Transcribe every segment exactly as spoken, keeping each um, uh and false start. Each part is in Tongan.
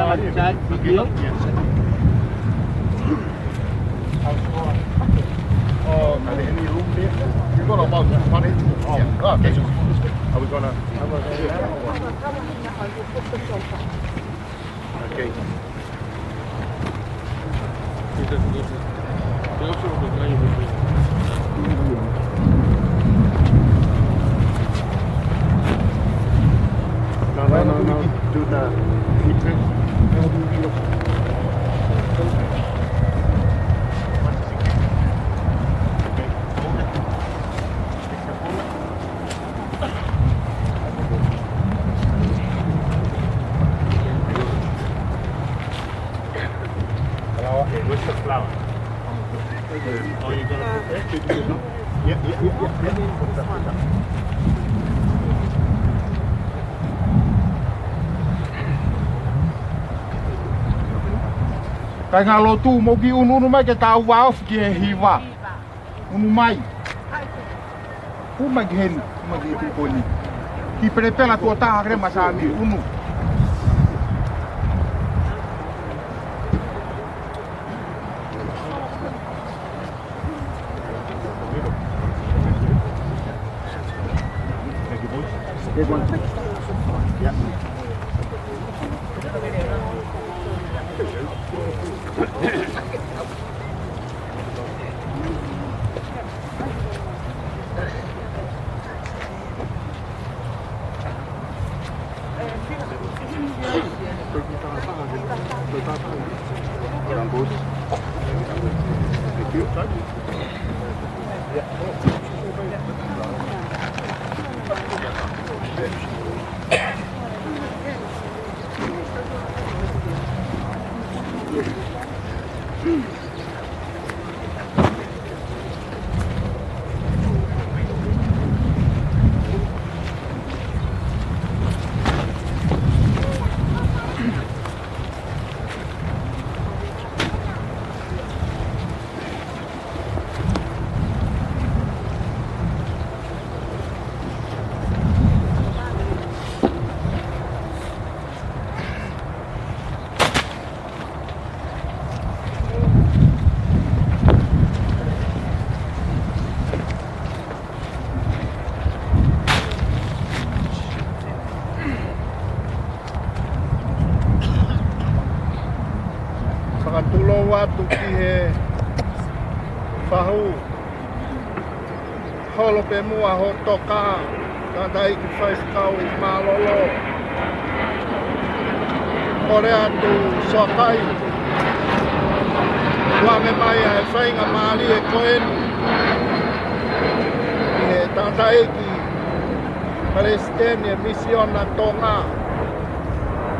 Chat video. Oh, are there any room there? You got a box, money? Oh, okay. Are we gonna? Okay. No, no, no, no. Do the heater. Hello, okay, where's the flower? Oh, you gonna prepare? Yeah, yeah, yeah, yeah, yeah. Kāinga lotu, mou kiʻi ʻunuʻunu mai ke tau vāofi ki he hiva. ʻUnu mai. Hū mai ki heni, hū mai ki he tuʻu ko eni. Kiʻi pelepela tuʻo taha ke lele mai Sāmi, ʻunu. Fakatulou atu ki he fahu. Holo pē muʻa hoʻo toka, tangataʻeiki faifekau ʻi Mālōlō. Kole atu Soakai, ʻoange mai ʻa e faingamālie ko eni ki he tangataʻeiki palesiteni ʻo e Misiona Tonga,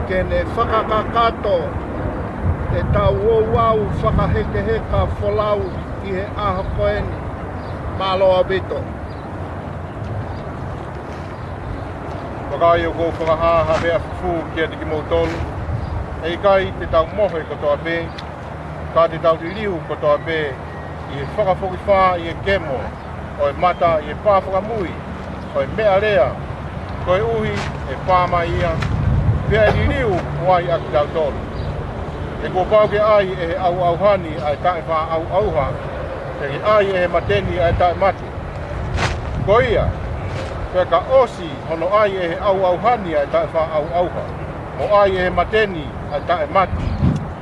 ke ne fakakakato ʻetau ouau fakahekeheka folau ʻi he ʻaho ko eni. Mālō ʻaupito. Vakai, ʻoku ou fakahā ha meʻa fufū kiate kimoutolu. ʻE ʻikai te tau mohe kotoa pē, ka te tau liliu kotoa pē ʻi he fakafokifā ʻi he kemo ʻo e mata ʻi he pā fakamui ʻo e meʻalea, koeʻuhi ʻe pā mai ia, pea ʻe liliu mo ai ʻa kitautolu. He kuo pau ke ʻai ʻe he ʻauʻauha ni ʻa e taʻefaʻaʻauʻauha, pea ke ʻai ʻe he mate ni ʻa e taʻemate. Ko ia, pea ka ʻosi hono ʻai ʻe he ʻauʻauha ni ʻa e taʻefaʻaʻauʻauha, mo ʻai ʻe he mate ni ʻa e taʻemate,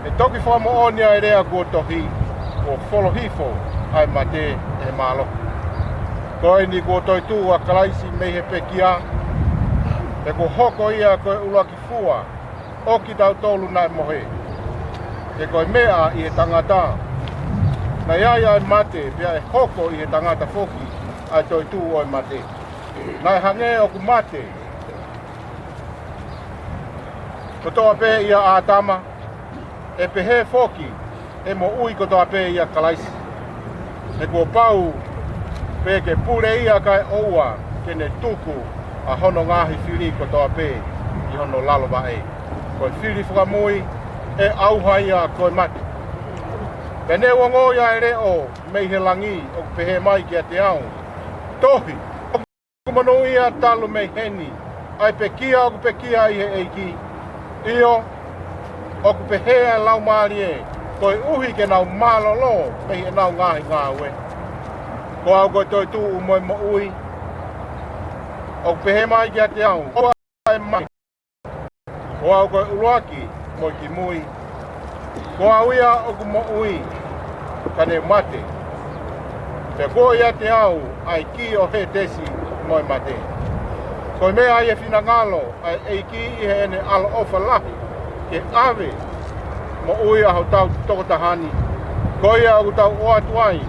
ʻe toki fakamoʻoni ʻa e lea kuo tohi, kuo folo hifo ʻa e mate ʻe he mālohi. Ko eni kuo toetuʻu ʻa Kalaisi mei he pekia, pea kuo hoko ia ko e ʻuluaki fua ʻo kitautolu naʻe mohe. He ko e meʻa ʻi he tangata, naʻe ʻi ai ʻa e mate, pea ʻe hoko ʻi he tangata foki ʻa e toetuʻu ʻo e mate. Naʻe hangē ʻoku mate kotoa pē ʻia ʻĀtama, ʻe pehē foki ʻe moʻui kotoa pē ʻia Kalaisi. He kuo pau pē ke pule ia kae ʻoua ke ne tuku ʻa hono ngaahi fili kotoa pē ʻi hono lalo vaʻe. Ko e fili fakamui ʻe ʻauha ia ko e mate. Pea ne u ongoʻi ʻa e leʻo mei he langi ʻoku pehē mai kiate au, Tohi, ʻoku monūʻia talu mei heni ʻa e pekia ʻoku pekia ʻi he ʻEiki, ʻio, ʻOku pehē ʻa e Laumālie, koeʻuhi ke nau mālōlō mei heʻenau ngaahi ngāue. Ko au ko e toetuʻu mo e moʻui. ʻOku pehē mai kiate au, ʻoua ʻe mate. Ko au ko e ʻuluaki mo e kimui. Ko au ia ʻoku moʻui, ka ne mate, pea kuo ʻiate au ʻa e kī ʻo Hētesi mo e mate. Ko e meʻa ʻi he finangalo ʻa e ʻEiki ʻi heʻene ʻaloʻofa lahi ke ʻave moʻui ʻa hotau tokotaha ni. Ko ia ʻoku tau ʻoatu ai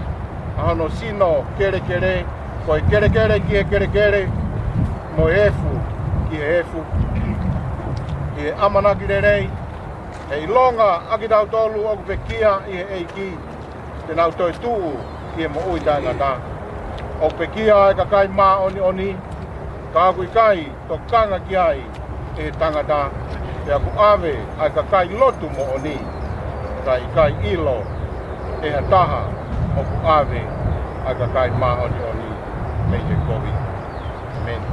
ʻa hono sino kelekele, ko e kelekele ki he kelekele, mo e efu ki he efu. ʻI he ʻamanaki lelei, he ʻilonga ʻa kitautolu ʻoku pekia ʻi he ʻEiki, te nau toetuʻu ki he moʻui taʻengata. ʻOku pekia ʻa e kakai māʻoniʻoni, ka ʻoku ʻikai tokanga ki ai ʻe he tangata, pea ʻoku ʻave ʻa e kakai lotu moʻoni, ka ʻikai ʻilo ʻe ha taha ʻoku ʻave ʻa e kakai māʻoniʻoni mei he kovi. ʻĒmeni.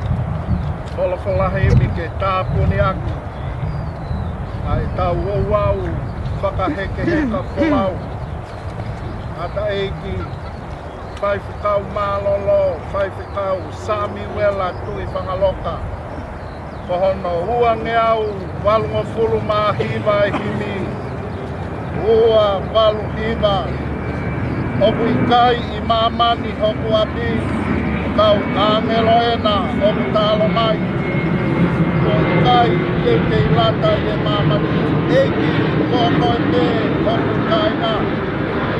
Folofola himi ke tāpuni ʻaki ʻa e tau ouau fakahekeheka folau. ʻAtaʻeiki, Faifekau Mālōlō, Faifekau Samiuela Tuʻifangaloka. Ko hono uangeau valungofulu mā hiva e himi, ua valu hiva. ʻOku ʻikai ʻi māmani hoku ʻapi, kau ʻāngelo ʻena ʻoku taʻalo mai. Kuo ʻikai te u kei lata ʻi he māmani, ʻEiki, ko koe pē hoku kāinga.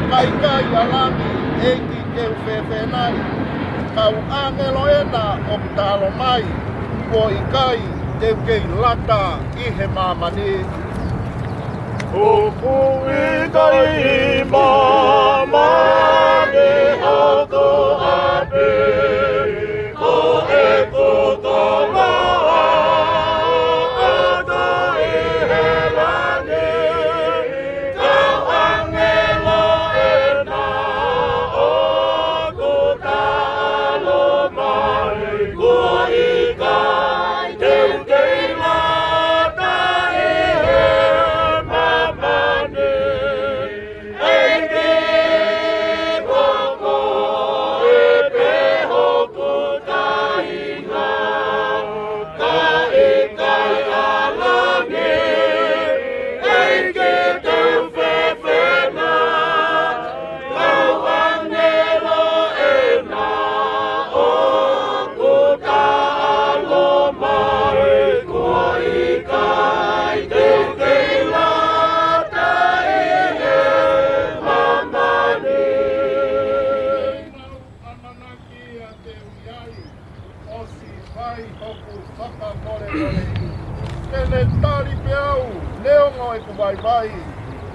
Ka ʻikai ʻa langi, ʻEiki, te u fēfē nai? Kau ʻāngelo ʻena ʻoku taʻalo mai, kuo ʻikai te u kei lata ʻi he māmani. ʻOku ʻikai ʻi māmani hoku ʻapi, ko ʻeku koloa ʻoku ʻi he langi. Kau ʻāngelo ʻena ʻoku taʻalo mai, kuo ʻikai te u kei lata ʻi he māmani. ʻEiki, ko koe pē hoku kāinga. Ka ʻikai ʻa langi, ʻEiki, te u fēfē nai? Kau ʻāngelo ʻena ʻoku taʻalo mai, kuo ʻikai te u kei lata ʻi he māmani. ʻAmanaki ʻiate au ʻi ai, ʻosi fai hoku fakamolemole. Te ne tali pē au, neongo ʻeku vaivai,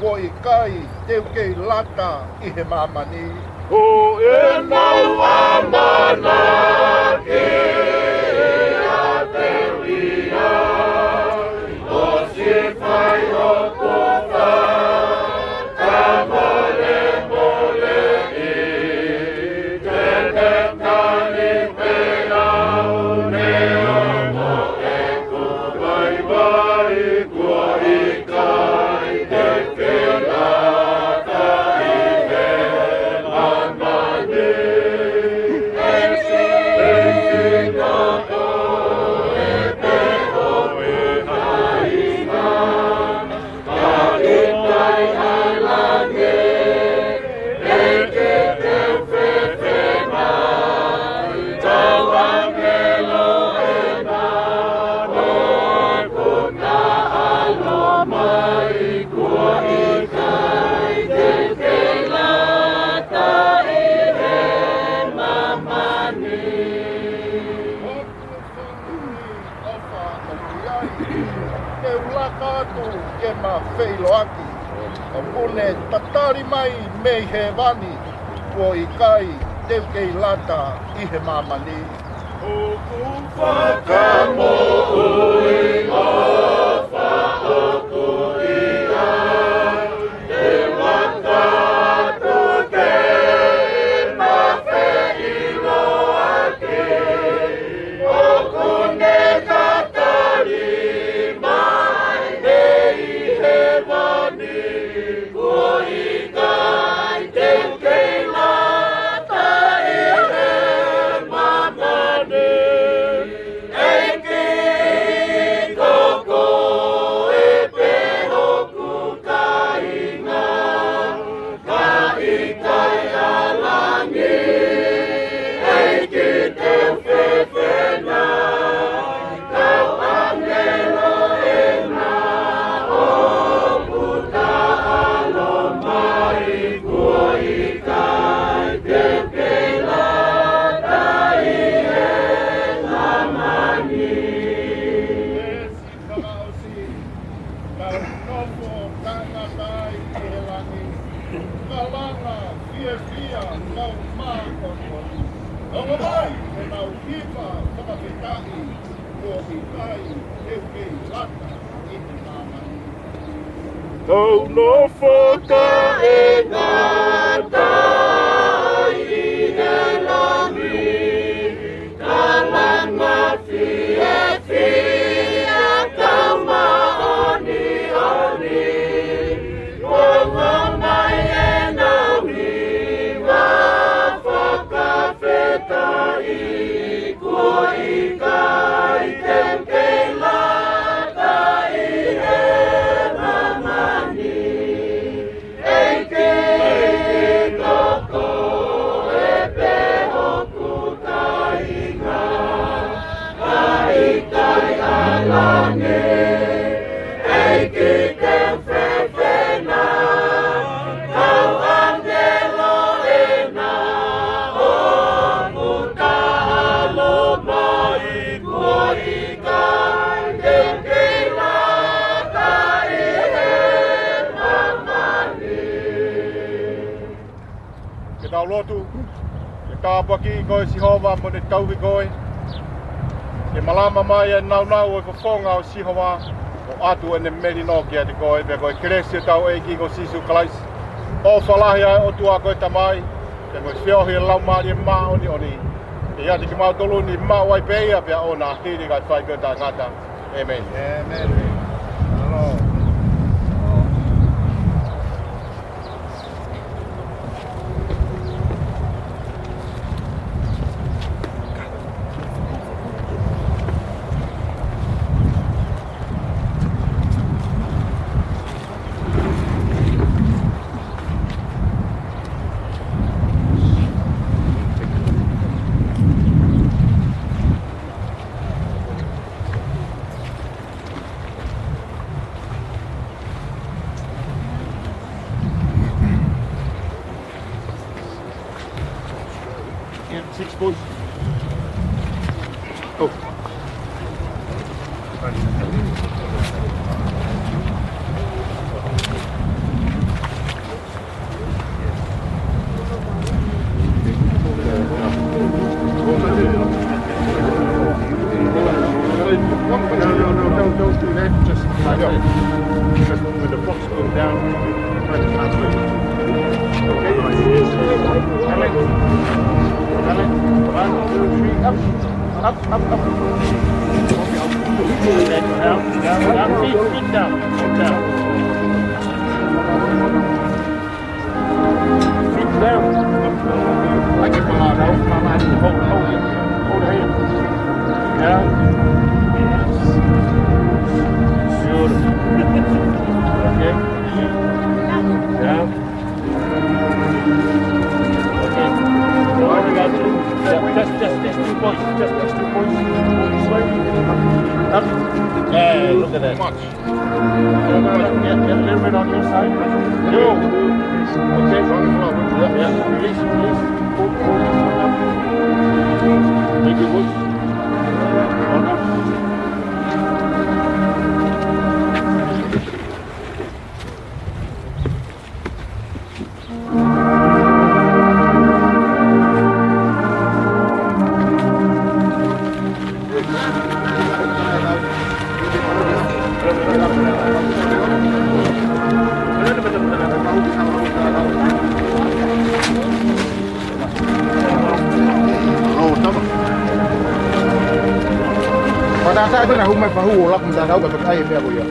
kuo ʻikai te u kei lata ʻi he māmani. Ko ʻenau ʻamanaki ʻiate au ʻi ai, ʻosi fai hoku fakamolemoleʻi. Te ne tali pē au, neongo ʻeku vaivai, kuo ʻikai te u kei lata ʻi he māmani. ʻEiki, ko koe pē hoku kāinga. Ka ʻikai ʻa langi, ʻEiki, te u fēfē nai? Kau ʻāngelo ʻena ʻoku taʻalo mai, kuo ʻikai te u kei lata ʻi he māmani. ʻOfa ʻoku ʻi ai, te u laka atu ke ma feʻiloaki. ʻOku ne tatali mai mei hēvani, kuo ʻikai te u kei lata ʻi he māmani. ʻOku fakamoʻui ʻofa ʻoku ʻi ai, te u laka atu ke ma feʻiloaki. ʻOku ne tatali mai mei hēvani. Kalanga fiefia kau māʻoniʻoni. Ongo mai ʻenau hiva fakafetaʻi, kuo ʻikai te u kei lata ʻi māmani. Tau nofo taʻengata ʻi he langi. Kalanga fiefia kau māʻoniʻoni, ʻo ongo mai ʻenau hiva fakafetaʻi, kuo ʻikai te u kei lata ʻi he māmani. ʻEiki, ko koe pē hoku kāinga, ʻa e kāinga ʻa langi. ʻEiki, te u fefena, kau ʻāngelo ʻena, ʻoku taʻalo mai, kuo ʻikai te u kei lata ʻi he māmani. Ke tau lotu. Ke tāpuakiʻi koe Sihova mo ne tauhi koe. Ke malama mai ʻa e nāunau ʻo e fofonga ʻo Sihova, ʻo ʻatu ʻene melino kiate koe, pea ko e kelesi ʻa hotau ʻEiki ko Sīsū Kalaisi, ʻofa lahi ʻa e ʻOtua ko e Tamai, pea mo e feohi ʻa e Laumālie Māʻoniʻoni, ke ʻiate kimautolu ni, maʻu ai pē ia pea ʻo na hili kae fai pē ʻo taʻengata. ʻĒmeni. ʻĒmeni. Mālō. Yeah, six boys. Oh. No, no, no, don't, don't do that. Just like that. Just move the box, go down. Try to translate. Okay, Alex. Alex, one, two, three, up. Up, up, up. Down, down, down. Feet, feet down. Feet down. Feet down. Like if, uh, hold, hold, hold it. Hold the hand. Down. Beautiful. Okay. Down. Okay. All right, we got you. Yeah, just, just these two points. Just these two points. Slightly. Up. Hey, look at that. Much. Yeah, yeah, a little bit on your side. Yo. Okay. Yeah, yeah. Release, release. Pull, pull. Up. Make it work. One up. Pea tā tā ʻa e tena hū mai fahu ʻo laku mata tau ka toka ai e meʻa ko ia.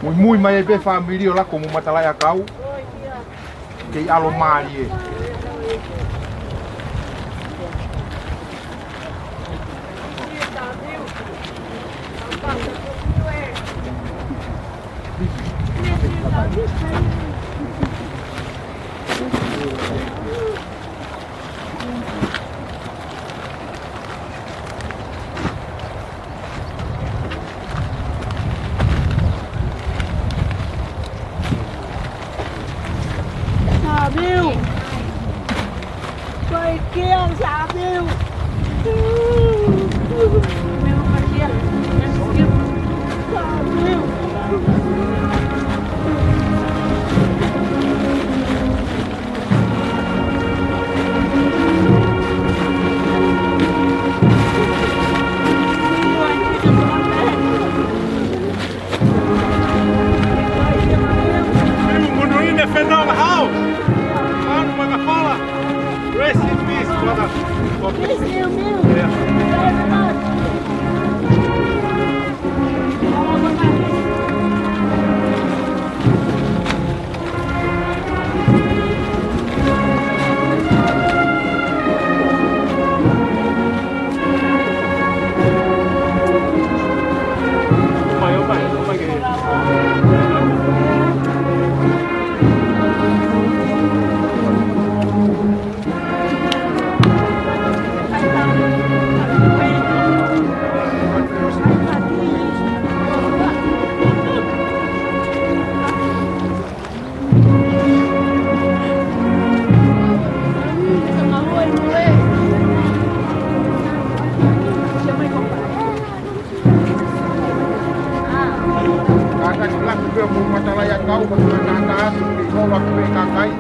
Muimui mai ai pē fāmili ʻo lako mo matalaʻiʻakau. Kei ʻalomālie. Sabiu. Pai kia Sabiu. Sabiu. Monūʻia e fānau hao. Manu Makafala. Rest in peace, brother. Miss you, Bill. Yeah. Kātaki laku pē mo matalai a kau, mo matalai atu, mo laku pē kakai,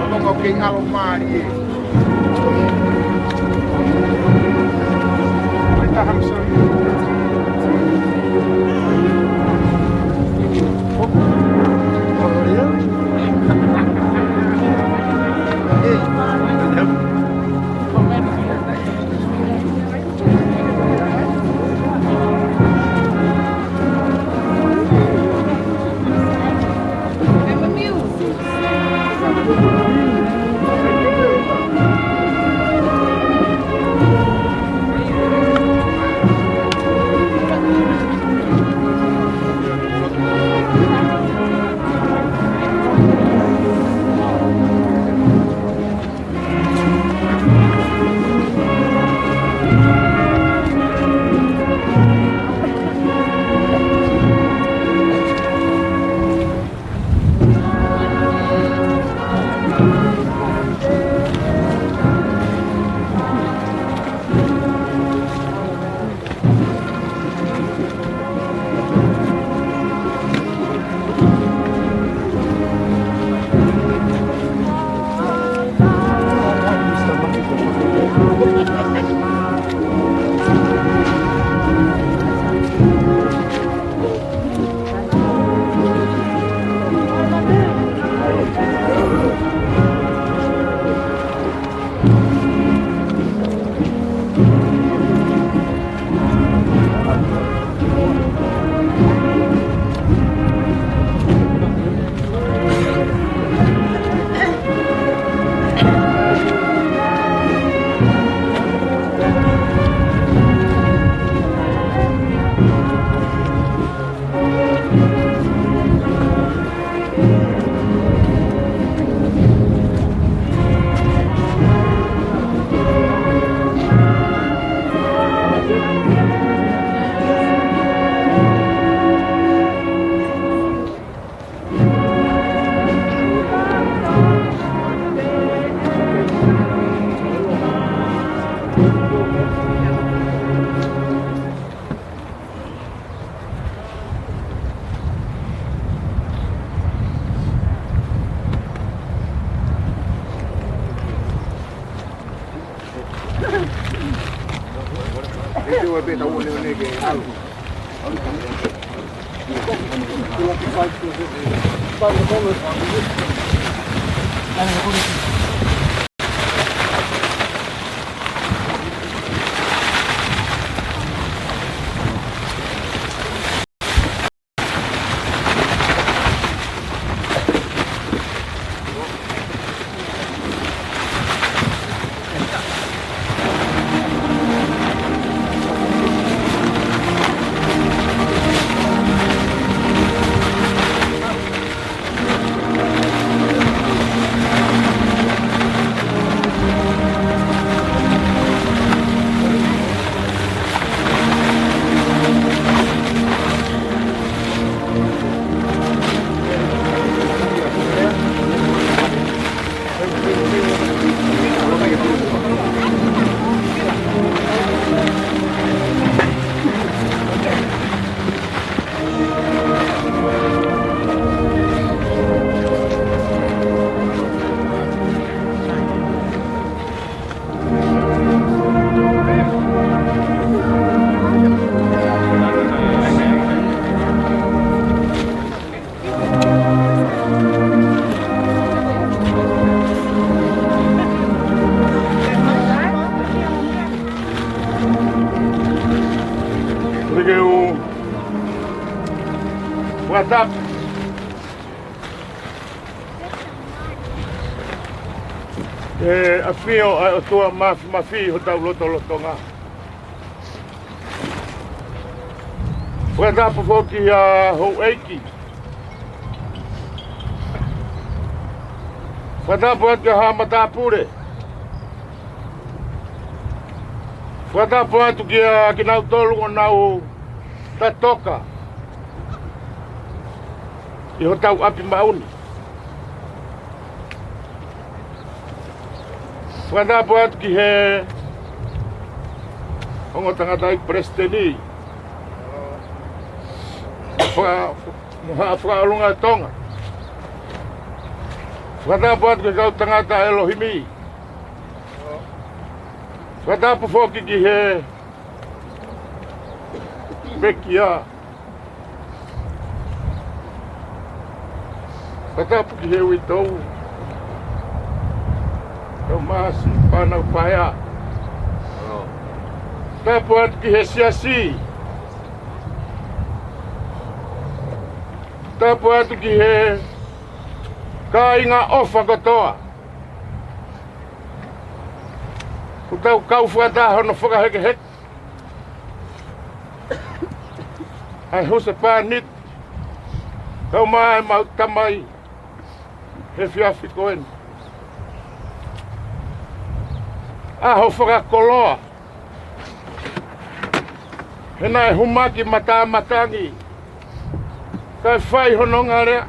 ʻo kau kei ʻalomālie. Mai taha misa. Tapu. ʻE ʻafio ʻa e ʻOtua Māfimafi ʻi hotau lotolotonga. Fakatapu foki ʻa houʻeiki. Fakatapu atu ki he haʻa matāpule. Fakatapu atu kia kinautolu ʻoku nau tatoka ʻi hotau ʻapi maʻu ni. Fakatapu atu ki he ongo tangataʻeiki palesiteni. Faka-, mo e Haʻa Fakaʻolunga ʻo Tonga. Fakatapu atu ki he kau tangata ʻa ʻElohimi. Fakatapu foki ki he pekia. Fakatapu ki he uitou. Tau māsi, fānau paea. Tapu atu ki he siasi. Tapu atu ki he kāinga ʻofa kotoa. Kuo tau kau fakataha hono fakahekeheke ʻa e husepāniti, kae ʻumaʻā ʻemau tamai he efiafi ko eni. ʻAho fakakoloa, he naʻe humaki matāmatangi, kae fai hono ngalea.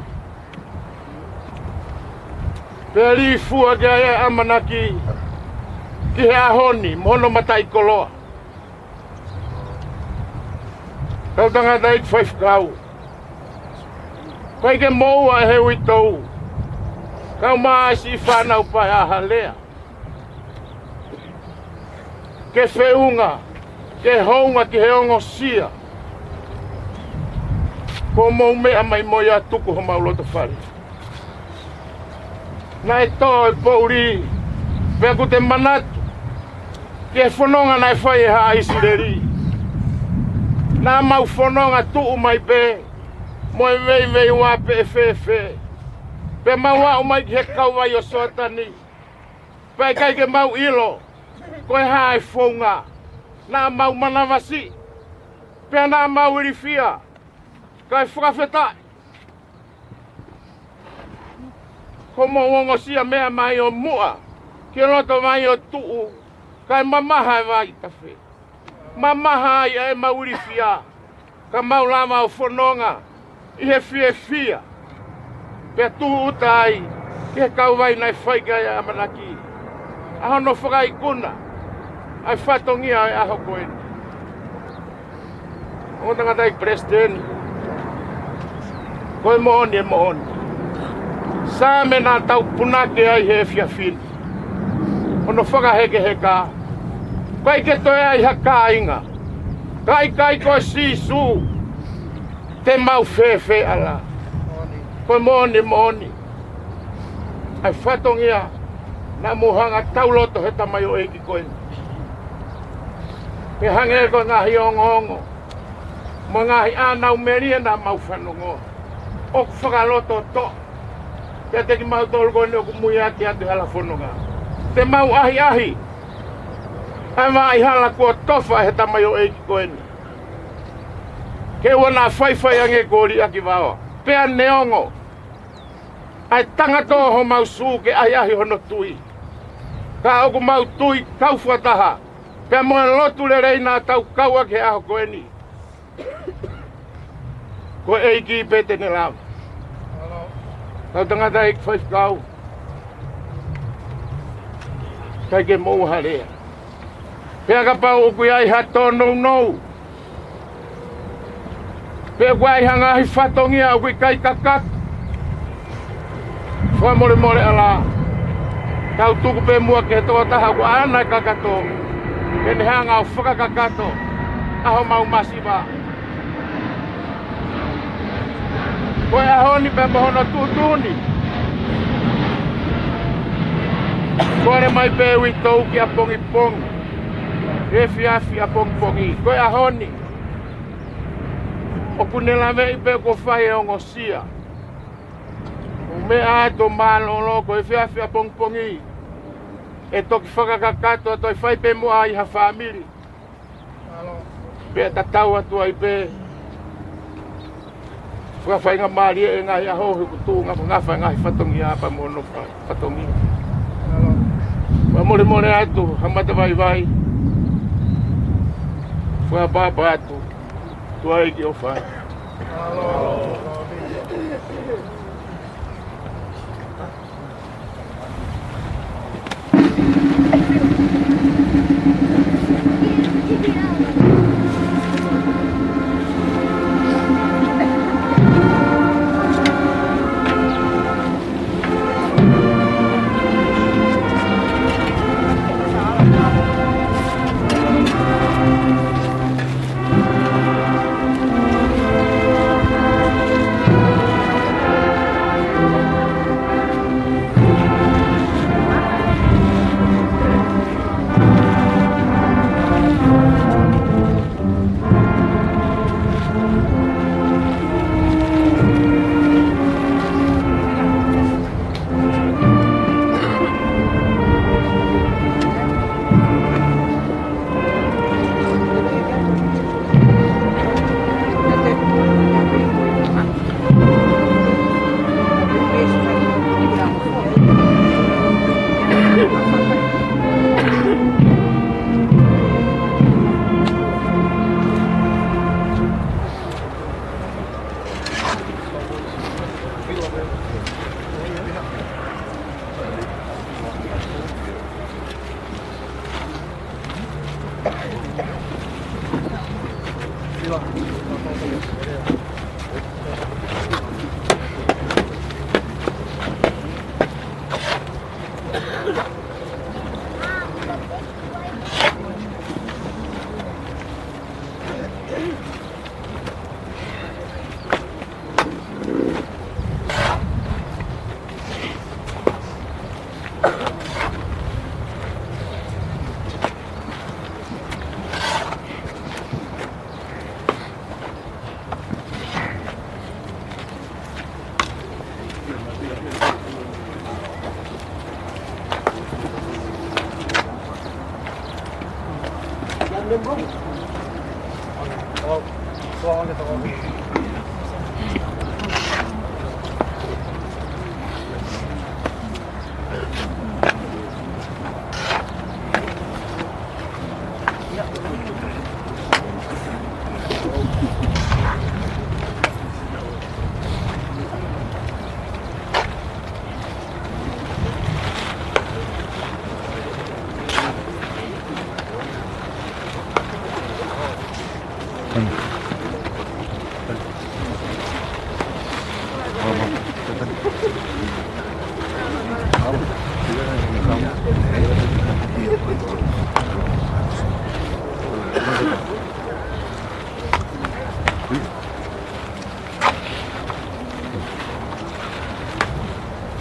Pea lifua ki ai ʻa e ʻamanaki ki he ʻaho ni mo hono mataʻikoloa. Kau tangataʻeiki faifekau, ʻikai ke moʻua ʻe he uitou, kae ʻumaʻā siʻi fānau paea ha lea ke feʻunga, ke hounga ki he ongosia kuo mou meʻa mai mo ia ʻo tuku homau loto fale. Naʻe tō e poʻuli, pea ʻoku te manatu ki he fononga naʻe fai ʻe Haʻa ʻIsileli. Naʻa mau fononga tuʻu mai pē mo e veiveiua pe ʻe fēfē, pea mau aʻu mai ki he kauvai ʻo Soatani. Pea ʻikai ke mau ʻilo ko e hā e founga naʻa mau manavasiʻi, pea naʻa mau ilifia. Kae fakafetaʻi, ko hoʻomou ongosia meʻa mai ʻo muʻa ki he loto vai ʻo tuʻu, kae mamaha e vai tafe. Mamaha ai ʻemau ilifia, ka mau lava ʻo fononga ʻi he fiefia, pea tūʻuta ai ki he kauvai naʻe fai ki ai ʻa e ʻamanaki, ʻa hono fakaikuna ʻa e fatongia ʻo e ʻaho ko eni. Ongo tangataʻeiki palesiteni, ko e moʻoni, ʻe moʻoni. Saame naʻa tau punake ai he efiafi ni, hono fakahekeheka, ʻikai ke toe ai ha kāinga, ka ʻikai ko Sīsū, te mau fēfē ʻalā. Ko e moʻoni, moʻoni ʻa e fatongia naʻa mou hanga ʻo tau loto he tamaioʻeiki ko eni. Pea hangē ko e ngaahi ongoongo mo e ngaahi ʻānau melie naʻa mau fanongoa, ʻoku fakalototoʻa kiate kimautolu ko eni ʻoku muiaki atu he hala fononga. Te mau ʻahiʻahi ʻa e vaʻa hala kuo tofa ʻe he tamaioʻeiki ko eni, ke ʻoua naʻa faifai ange kuo liʻaki vaoa. Pea neongo ʻa e tangatō homau sū ke ʻahiʻahi hono tui, ka ʻoku mau tui kau fakataha pea mo e lotu lelei naʻa tau kau ʻaki he ʻaho ko eni, ko e ʻEiki pē te ne lava. Kau tangataʻeiki faifekau, ʻikai ke moʻua ha lea. Pea kapau ʻoku ʻi ai ha tōnounou, pe ʻoku ʻi ai ha ngaahi fatongia ʻoku ʻikai kakato, fakamolemole ʻalā. Tau tuku pē muʻa ki he tokotaha ʻoku ʻaʻana e kakato, ke ne hanga ʻo fakakakato ʻa homau masiva. Ko e ʻaho ni pea mo hono tuʻutuʻuni, kole mai pē uitou ki ʻapongipongi, efiafi ʻapongipongi. Ko e ʻaho ni, ʻOku ne laveʻi pē kuo fai e ongosia. ʻOku meʻa atu mālōlō ko e efiafi ʻapongipongi. ʻE toki fakakakato atu ai, fai pē muʻa ʻi ha fāmili. Pea tatau atu ai pē. Fakafaingamālie e ngaahi ʻaho he kuo tuʻu ngafangafa e ngaahi fatongia pea mo hono fa-, fatongia. Fakamolemole atu ha mata vaivai. Fakaʻapaʻapa atu. Tuʻa ʻEiki ʻofa.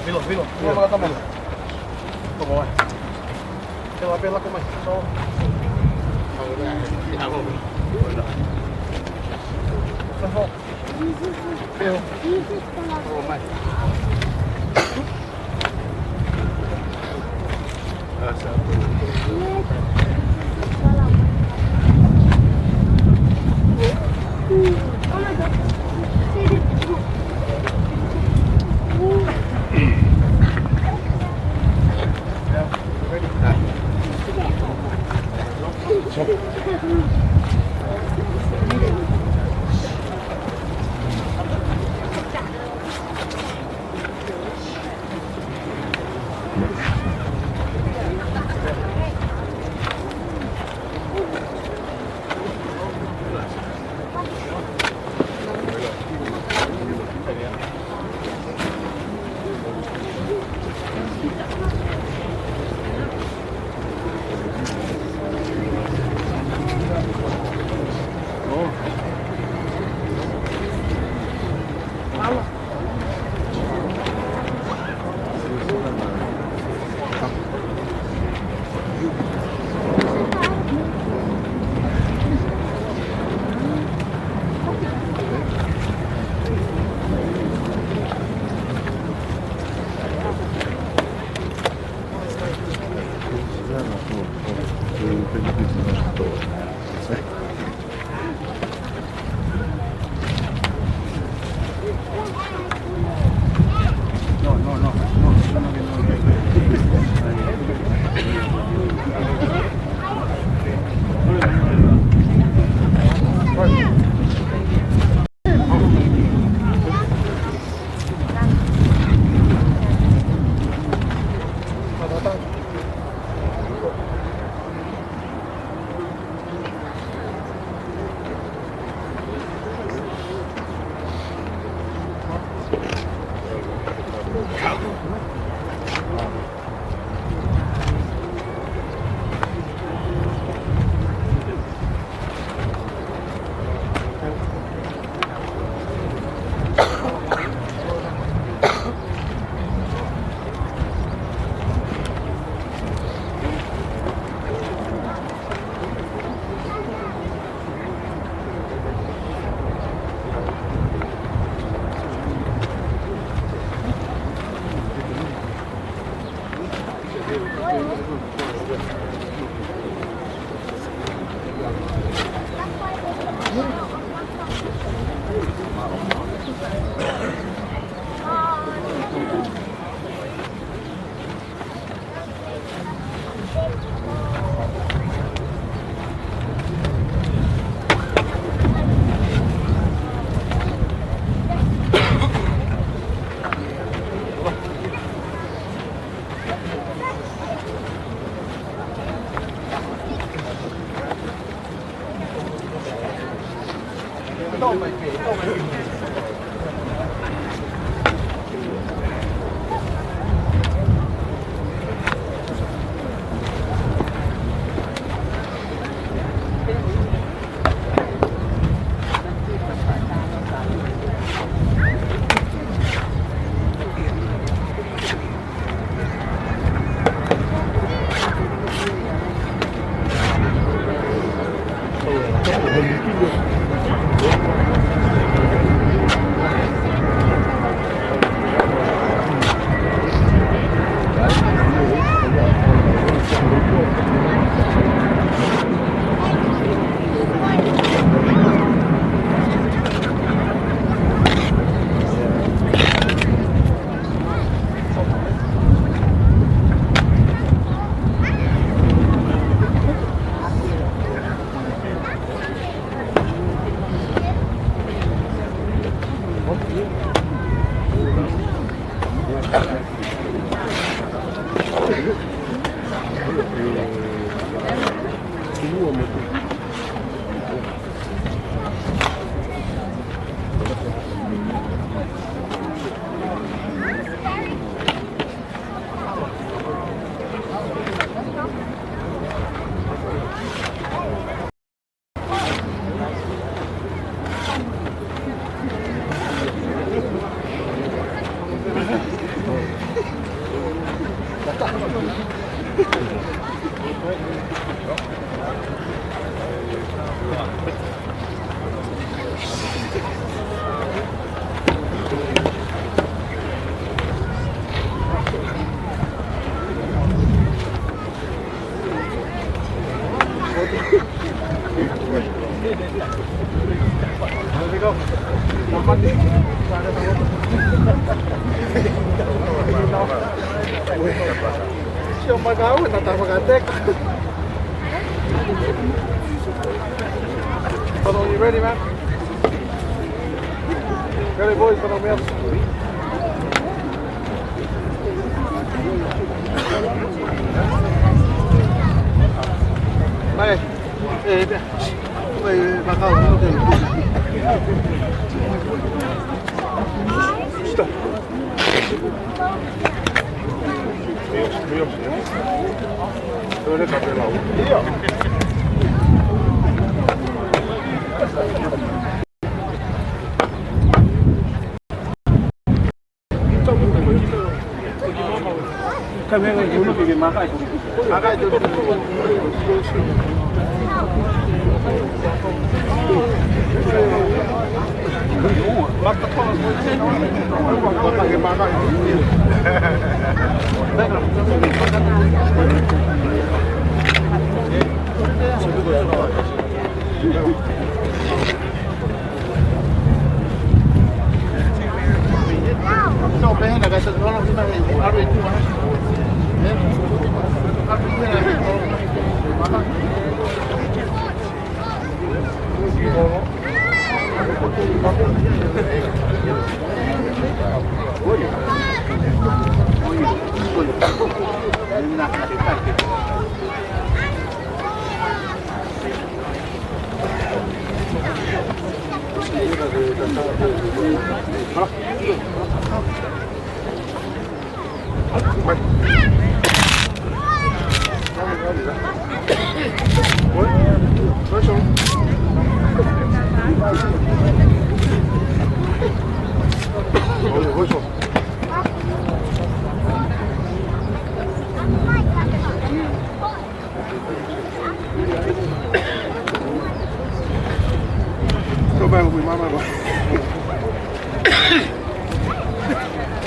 Vilo, Vilo, Vilo, mala tamai. Toko mai. Te la pela ko mai. So. Sa fo. Vilo. Toko mai. Sio mai ka au, na tama ka teka. Hold on, you ready, man? Ready, boys, hold on, man. Hey. Eh, eh, eh, makau, makau. Stop. Dios, Dios, Dios. Pero le cambié la voz.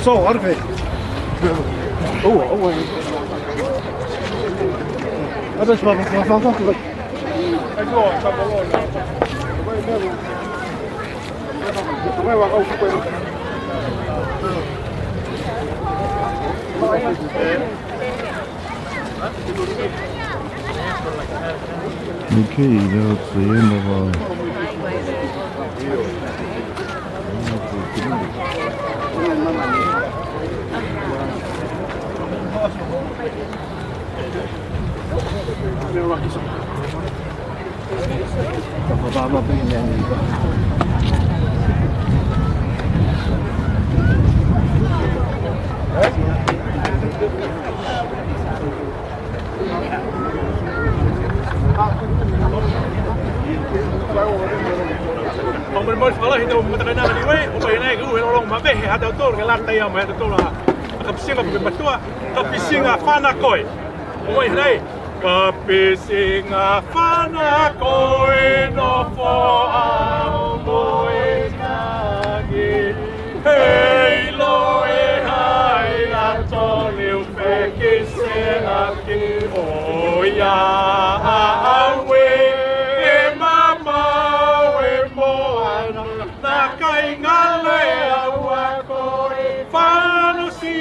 So, how do they? Oh, oh, oh. Okay, that's the end of our Fakamolemole fakalahi tau matakainaga Niuē, ʻo pehē nai ke ʻuhi lolonga mavehe ha tautolu ke lata ia mo ha tautolu ʻa Kapisiga Puke Matua, Kapisiga Fana Koe. ʻO mai hanai, Kapisiga Fana Koe nofo ʻa mo e tangi. Hei loe hai a toni u fekise ʻaki ʻo ia ʻa au e, e mamau e moana. Na kainga le au ako e fano si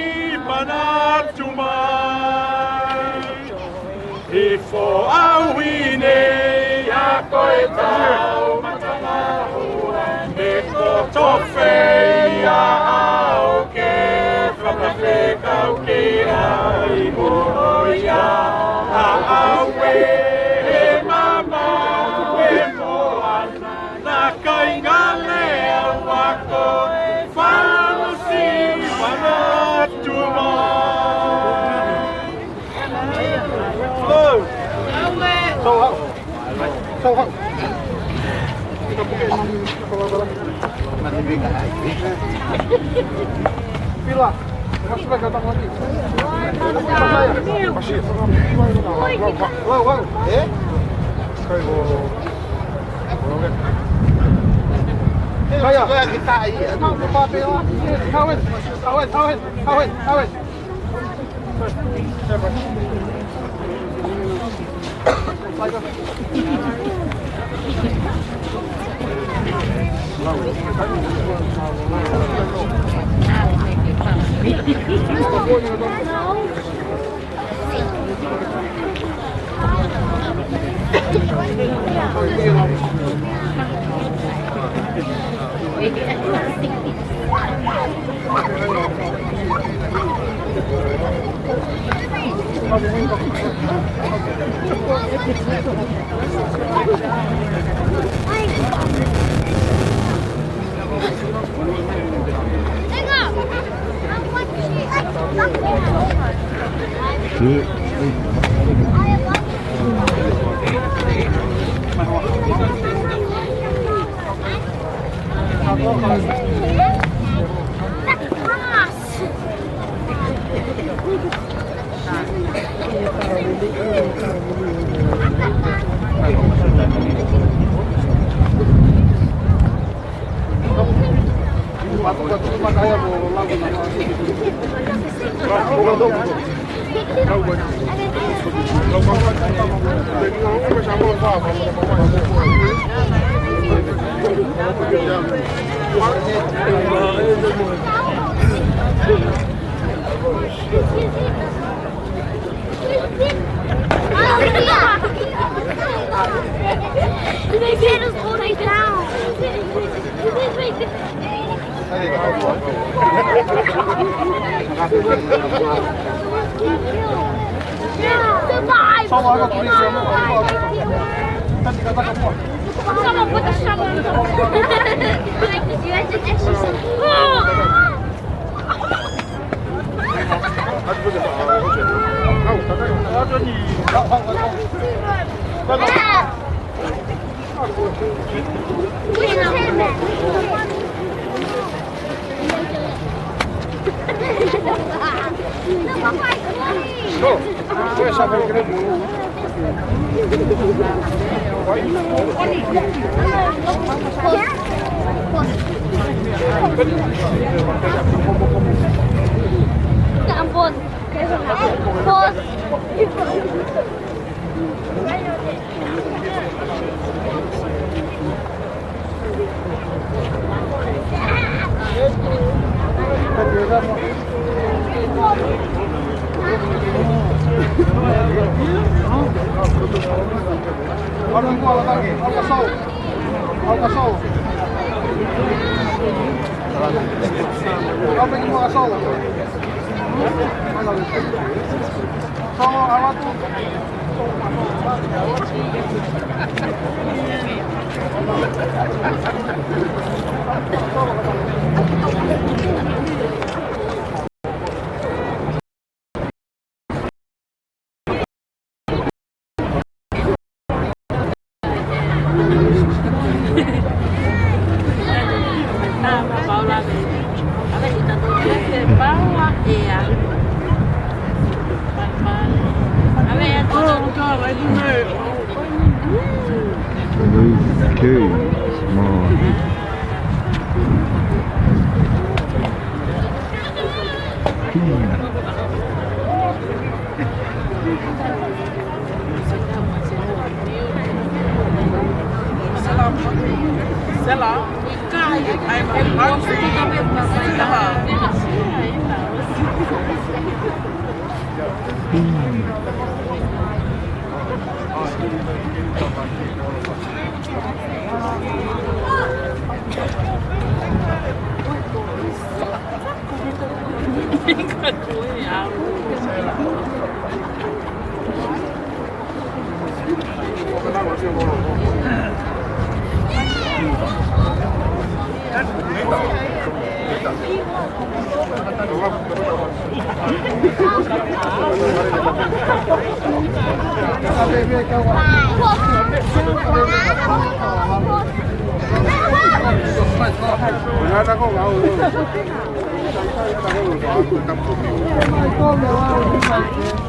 manatu mai. Hifo au ʻi nei ako e tau matanga hua, ne ko tofei a au ke fakafekau ki ai mo ia ʻa au e, e mamau e moana. Na kainga le au ako e fano si manatu mai. Hello. Hello. Hello. Pila. Hello, hello. Eh? Kaya. Hawes, hawes, hawes, hawes. They said it's all they down. Survive! Someone put the shovel in the water. Like, you have to exercise. Pause. Okay. Wow.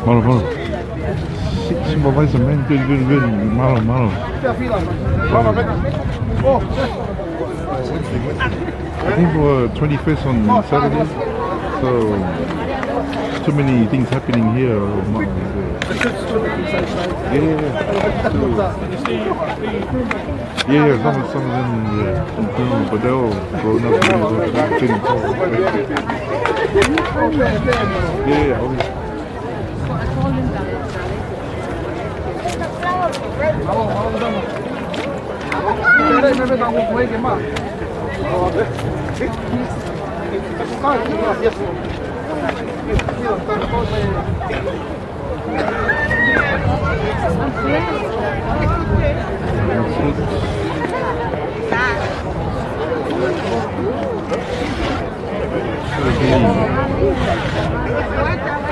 Mālō, mālō. Supervisor, man, good, good, good. Mālō, mālō. I think for twenty-first on Saturday, so too many things happening here. Yeah, yeah, yeah. Yeah, yeah, some, some of them, yeah, mm, but they're all grown up, you know, they're feeling cold. Yeah, yeah, all these.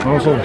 Awesome.